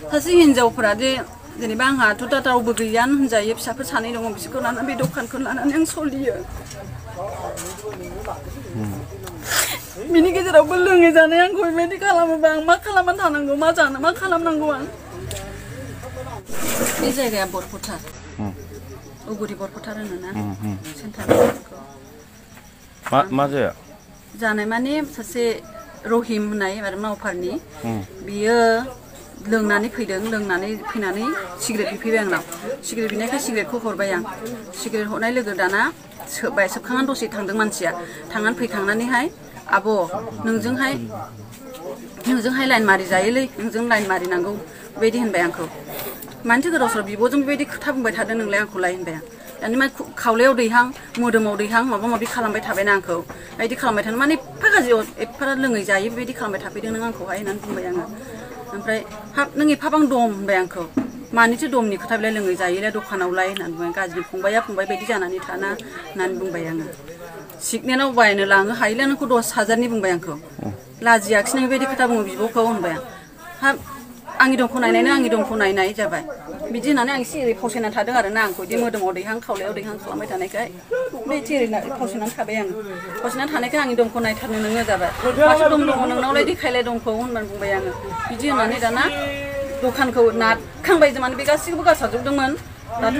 सासे हिनजावफोरा दे जेनेबा आंहाथ' दा रावबो गैयानो होनजायो फिसाफोर सानै दङ बिसोरखौ लानानै बे दखानखौ लानानै आं सोलियो बिनि गेजेरावबो लोङै जानाय आंखौ बेबायदि खालामोबा आं मा खालामनानै थानांगौ मा जानो मा खालामनांगौ आं बे जायगाया बरफथार उगुरि बरफथार होनोना मा जाया जानाय माने सासे रहिम होननाय आरो मावफारनि बियो लोंनानै फैनानै सिगारेट बिफैबाय आंनाव सिगारेट बिनायखाय सिगारेटखौ हरबाय आं सिगारेट हरनाय लोगो दाना सोबखांनानै दसे थांदों मानसिया थांनानै फैखांनानैहाय आब' नोंजोंहाय लाइन मारि जायोलै नोंजों लाइन मारिनांगौ बेबायदि होनबाय आंखौ मानोथो गोदाव सोराव बिब'जों बेबायदि खोथा बुंबाय थादों नोंलाय आंखौलाय होनबाय आं दानि मा खावलायाव दैहां मोदोमाव दैहां माबा माबि खालामबाय थाबायना आंखौ बेबायदि खालामबाय थानो माने एफा गाज्रियाव एफा लोङै जायो बेबायदि खालामबाय थाफैदों नों आंखौहाय होननानै बुंबाय आङो ओमफ्राय हाब नों एफाबां दम होनबाय आंखौ मानिथो दमनि खोथा बेलाय लोङै जायोलाय दखानावलाय होननानै बुंबाय गाज्रि फंबाया फंबाय बायदि जानानै थाना होननानै बुंबाय आङो सिगनेलाव बायनो लाङो हायोला नोंखौ 10,000नि बुंबाय आंखौ लाजियाखिसै नों बेबायदि खोथा बुङो बिब'खौ होनबाय आं हाब आंनि दमखौ नायनाय जाबाय बिदि होननानै आं एसे ओरै फावसायनानै थादों आरोना आंखौ बिदि मोदोमाव दैहां खावलायाव दैहां खालामबाय थानायखाय बे एसे ओरै फावसायनानै थाबाय आङो फावसायनानै थानायखाय आंनि दमखौ नायथारनो नोङो जाबाय माथो दम दङ नोंनावलाय देखायलाय दमखौ होननानै बुंबाय आङो बिदि होननानै दाना दखानखौ नारखांबाय माने बे गासैखौबो गारसारजोबदोंमोन दाथ'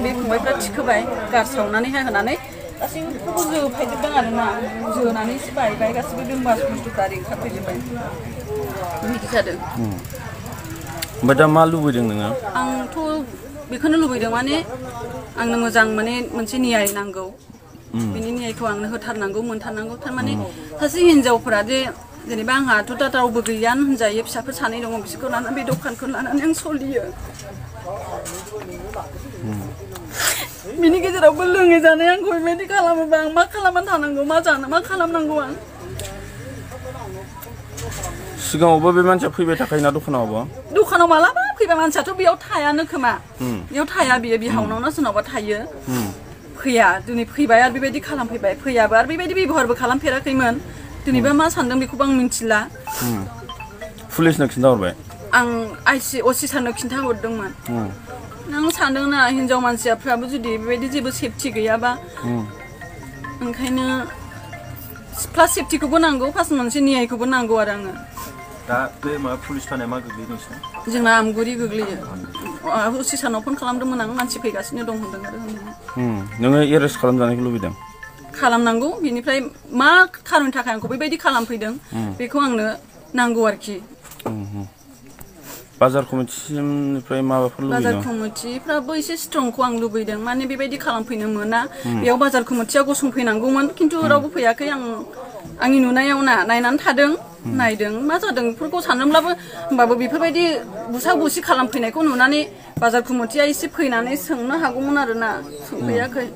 बे फंबायफ्रा थिखोबाय गारसावनानैहाय होनानै गासैखौबो जोफायजोबदों आरोना जोनानैसो बायबाय गासैबो दोंबास बुस्थुफ्रा ओरै ओंखारफैजोबबाय बिदि जादों ओमफ्राय दा मा लुबैदों नोङो आंथ' बेखौनो लुबैदों माने आंनो मोजां माने मोनसे न्याय नांगौ बिनि न्यायखौ आंनो होथारनांगौ मोनथारनांगौ थारमाने सासे हिनजावफोरा जे जेनेबा आंहाथ' दा रावबो गैयानो होनजायो फिसाफोर सानै दङ बिसोरखौ लानानै बे दखानखौ लानानै आं सोलियो बिनि गेजेरावबो लोङै जानाय आंखौ बेबायदि खालामोबा आं मा खालामनानै थानांगौ मा जानो मा खालामनांगौ आं सिगाङावबो बे मानसिया फैबाय थाखायोना दखानाव मालाबा फैबाय मानसियाथ' बेयाव थायानो खोमा बेयाव थाया बियो बिहावनावनो सोरनावबा थायो फैया दिनै फैबाय आरो बेबायदि खालामफैबाय फैयाबो आरो बेबायदि बेबहारबो खालामफेराखैमोन दिनैबा मा सानदों बेखौबो आं मिथिला पुलिसनो खिन्थाहरबाय आं असि सारनो खिन्थाहरदोंमोन आं सानदोंना हिनजाव मानसिफ्राबो जुदि बेबायदि जेबो सेफटि गैयाबा ओंखायनो प्लास सेफटिखौबो नांगौ प्लास मोनसे न्यायखौबो नांगौ आरो आङो दा बे माबा पुलिस थानाया मा गोग्लैयो नोंसिना जोंना आमगुरि गोग्लैयो असि सारनाव फन खालामदोंमोन आं मानसि फैगासिनो दं होनदों आरो नोङो एरेस्ट खालामजानायखौ लुबैदों खालामनांगौ बिनिफ्राय मा खारननि थाखाय आंखौ बेबायदि खालामफैदों बेखौ आंनो नांगौ आरोखि बाजार कमिटिनिफ्राय माबाफोर लुबैदों बाजार कमिटिफ्राबो एसे स्ट्रंखौ आं लुबैदों माने बेबायदि खालामफैनो मोना बेयाव बाजार कमिटिया गसंफैनांगौमोन खिन्थु रावबो फैयाखै आंनि नुनायाव नायनानै थादों नायदों मा जादों बेफोरखौ सानदोंब्लाबो होमबाबो बेफोरबायदि बुसा बुसि खालामफैनायखौ नुनानै बाजार कमिटिया एसे फैनानै सोंनो हागौमोन आरोना सोंफैयाखै